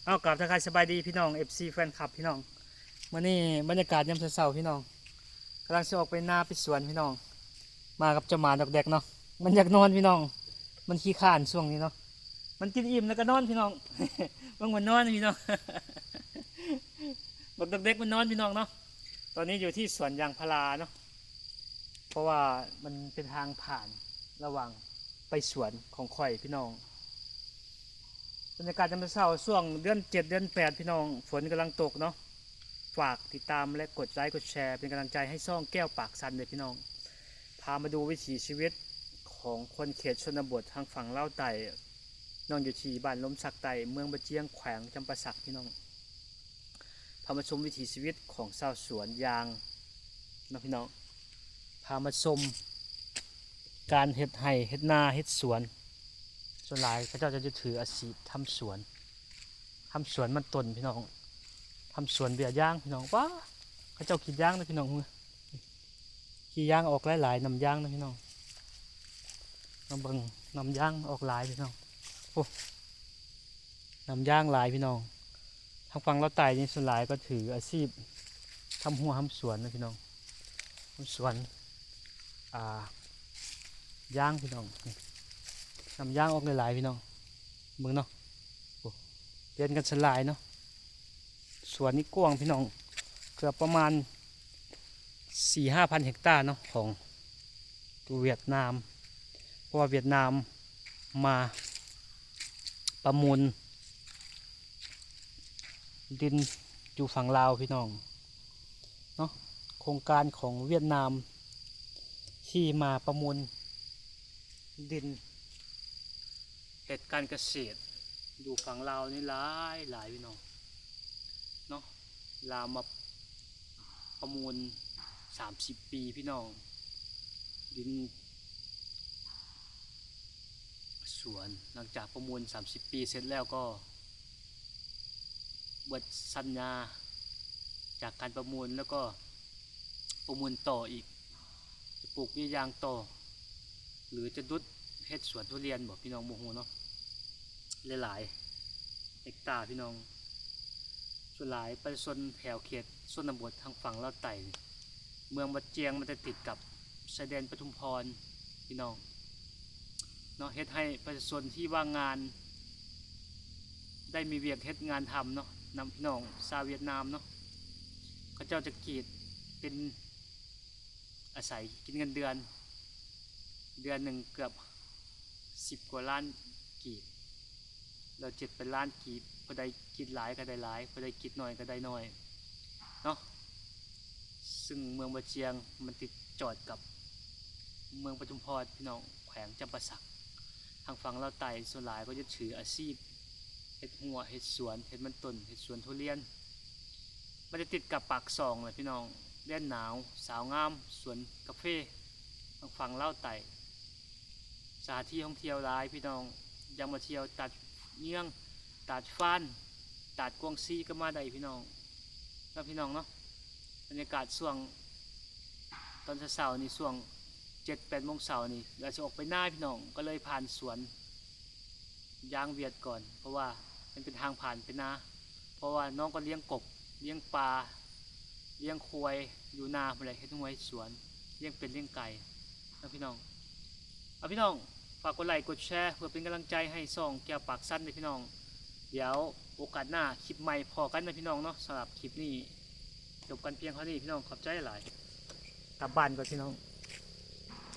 ເອົາ ກາບທັກທາຍສະບາຍດີພີ່ນ້ອງ ເອັຟຊີ ແຟນຄລັບພີ່ນ້ອງ. ມື້ນີ້ບັນຍາກາດຍາມເຊົ້າໆ ພີ່ນ້ອງ, ກຳລັງຊິອອກໄປນາໄປສວນພີ່ນ້ອງ. ມາກັບເຈົ້າໝາດອກແດກເນາະ, ມັນຢາກນອນພີ່ນ້ອງ, ມັນຂີ້ຄ້ານຊ່ວງນີ້ເນາະ, ມັນກິນອີ່ມແລ້ວກໍນອນພີ່ນ້ອງ. ເບິ່ງມັນນອນພີ່ນ້ອງ, ບັກດອກແດກມັນນອນພີ່ນ້ອງເນາະ. ຕອນນີ້ຢູ່ທີ່ສວນຢາງພາລາເນາະ, ເພາະວ່າມັນເປັນທາງຜ່ານລະຫວ່າງໄປສວນຂອງຂ້ອຍພີ່ນ້ອງ. ບັນຍາກາດຍາມເຊົ້າໆ ຊ່ວງເດືອນເຈັດ ເດືອນແປດ ພີ່ນ້ອງ, ຝົນກຳລັງຕົກເນາະ. ຝາກຕິດຕາມ ແລະ ກົດໄລ ກົດແຊ ເປັນກຳລັງໃຈໃຫ້ຊ່ອງແກ້ວປາກຊັນເດີພີ່ນ້ອງ. ພາມາດູວິຖີຊີວິດຂອງຄົນເຂດຊົນນະບົດທາງຝັ່ງລາວໃຕ້. ນ້ອງຢູ່ທີ່ບ້ານລົມສັກໃຕ້ ເມືອງບາຈຽງ ແຂວງຈຳປາສັກພີ່ນ້ອງ. ພາມາຊົມວິຖີຊີວິດຂອງຊາວສວນຢາງເນາະພີ່ນ້ອງ, ພາມາຊົມການເຮັດໄຮ່ເຮັດນາເຮັດສວນ. ສ່ວນຫຼາຍເຂົາເຈົ້າຈະຖືອາຊີບທຳສວນ, ທຳສວນມັນຕົ້ນພີ່ນ້ອງ, ທຳສວນເບ້ຍຢາງພີ່ນ້ອງ. ວ້າ ເຂົາເຈົ້າກຣີດຢາງເດີພີ່ນ້ອງ, ກຣີດຢາງອອກຫຼາຍໆ ນ້ຳຢາງນະພີ່ນ້ອງ. ມາເບິ່ງ ນ້ຳຢາງອອກຫຼາຍພີ່ນ້ອງ. ໂອ້ ນ້ຳຢາງຫຼາຍພີ່ນ້ອງ. ທາງຝັ່ງລາວໃຕ້ນີ້ສ່ວນຫຼາຍກໍຖືອາຊີບທຳຮົ້ວທຳສວນນະພີ່ນ້ອງ, ທຳສວນ ອ່າ ຢາງພີ່ນ້ອງ. ນີ້ ນ້ຳຢາງອອກຫຼາຍໆ ພີ່ນ້ອງ, ເບິ່ງເນາະ. ໂອ້ ປ່ຽນກັນສະຫຼາຍເນາະ. ສວນນີ້ກວ້າງພີ່ນ້ອງ, ເກືອບປະມານສີ່ຫ້າພັນເຮັກຕາເນາະ ຂອງຫວຽດນາມ. ເພາະວ່າຫວຽດນາມມາປະມູນດິນຢູ່ຝັ່ງລາວພີ່ນ້ອງເນາະ. ໂຄງການຂອງຫວຽດນາມທີ່ມາປະມູນດິນ ເຮັດການກະເສດຢູ່ຝັ່ງລາວນີ້ຫຼາຍໆ ພີ່ນ້ອງເນາະ. ລາວມາປະມູນສາມສິບປີພີ່ນ້ອງ, ດິນສວນ. ຫຼັງຈາກປະມູນສາມສິບປີເສັດແລ້ວ ກໍເບິດສັນຍາຈາກການປະມູນ ແລ້ວກໍປະມູນຕໍ່ອີກ. ຈະປູກເບ້ຍຢາງຕໍ່ ຫຼື ຈະດຸດເຮັດສວນທຸລຽນບໍ ພີ່ນ້ອງບໍ່ຮູ້ເນາະ. ຫຼາຍໆເຮັກຕາພີ່ນ້ອງ. ສ່ວນຫຼາຍປະຊາຊົນແຖວເຂດຊົນນະບົດທາງຝັ່ງລາວໃຕ້ ເມືອງບາຈຽງ ມັນຈະຕິດກັບຊາຍແດນປະທຸມພອນພີ່ນ້ອງເນາະ, ເຮັດໃຫ້ປະຊາຊົນທີ່ວ່າງງານໄດ້ມີວຽກເຮັດງານທຳເນາະ ນຳພີ່ນ້ອງຊາວຫວຽດນາມເນາະ. ເຂົາເຈົ້າຈະກຣີດເປັນ ອາໄສກິນເງິນເດືອນ, ເດືອນໜຶ່ງເກືອບສິບກວ່າລ້ານກີບ ແລ້ວເຈັດແປດລ້ານກີບ. ຜູ້ໃດກຣີດຫຼາຍກໍໄດ້ຫຼາຍ, ຜູ້ໃດກຣີດໜ້ອຍກໍໄດ້ໜ້ອຍເນາະ. ຊຶ່ງເມືອງບາຈຽງມັນຕິດຈອດກັບເມືອງປະທຸມພອນ ພີ່ນ້ອງ, ແຂວງຈຳປາສັກ. ທາງຝັ່ງລາວໃຕ້ສ່ວນຫຼາຍກໍຈະຖືອາຊີບເຮັດຮົ້ວ ເຮັດສວນ ເຮັດມັນຕົ້ນ ເຮັດສວນທຸລຽນ. ມັນຈະຕິດກັບປາກຊ່ອງແຫຼະພີ່ນ້ອງ, ແດນໜາວ ສາວງາມ ສວນກາເຟ ທາງຝັ່ງລາວໃຕ້. ສະຖານທີ່ທ່ອງທ່ຽວຫຼາຍພີ່ນ້ອງ, ຢາກມາທ່ຽວຕາດເຍືອງ ຕາດຟານ ຕາດກວາງຊີກໍມາໄດ້ພີ່ນ້ອງເນາະ, ພີ່ນ້ອງເນາະ. ບັນຍາກາດຊ່ວງຕອນເຊົ້າໆນີ້ ຊ່ວງເຈັດແປດໂມງເຊົ້ານີ້ ລາວຊິອອກໄປນາພີ່ນ້ອງ, ກໍເລີຍຜ່ານສວນ ຢາງຫວຽດກ່ອນ ເພາະວ່າມັນເປັນທາງຜ່ານໄປນາ. ເພາະວ່ານ້ອງກໍລ້ຽງກົບ ລ້ຽງປາ ລ້ຽງຄວາຍຢູ່ນາພຸ້ນແຫຼະ, ເຮັດຮົ້ວເຮັດສວນ ລ້ຽງເປັດລ້ຽງໄກ່ເນາະພີ່ນ້ອງ. ເອົາ ພີ່ນ້ອງ ຝາກກົດໄລກົດແຊ ເພື່ອເປັນກຳລັງໃຈໃຫ້ຊ່ອງແກ້ວປາກຊັນເດີພີ່ນ້ອງ. ດຽວໂອກາດໜ້າຄລິບໃໝ່ພໍ້ກັນນະພີ່ນ້ອງເນາະ. ສຳລັບຄລິບນີ້ຈົບກັນພຽງເທົ່ານີ້ພີ່ນ້ອງ, ຂອບໃຈຫຼາຍ. ກັບບ້ານກ່ອນພີ່ນ້ອງ.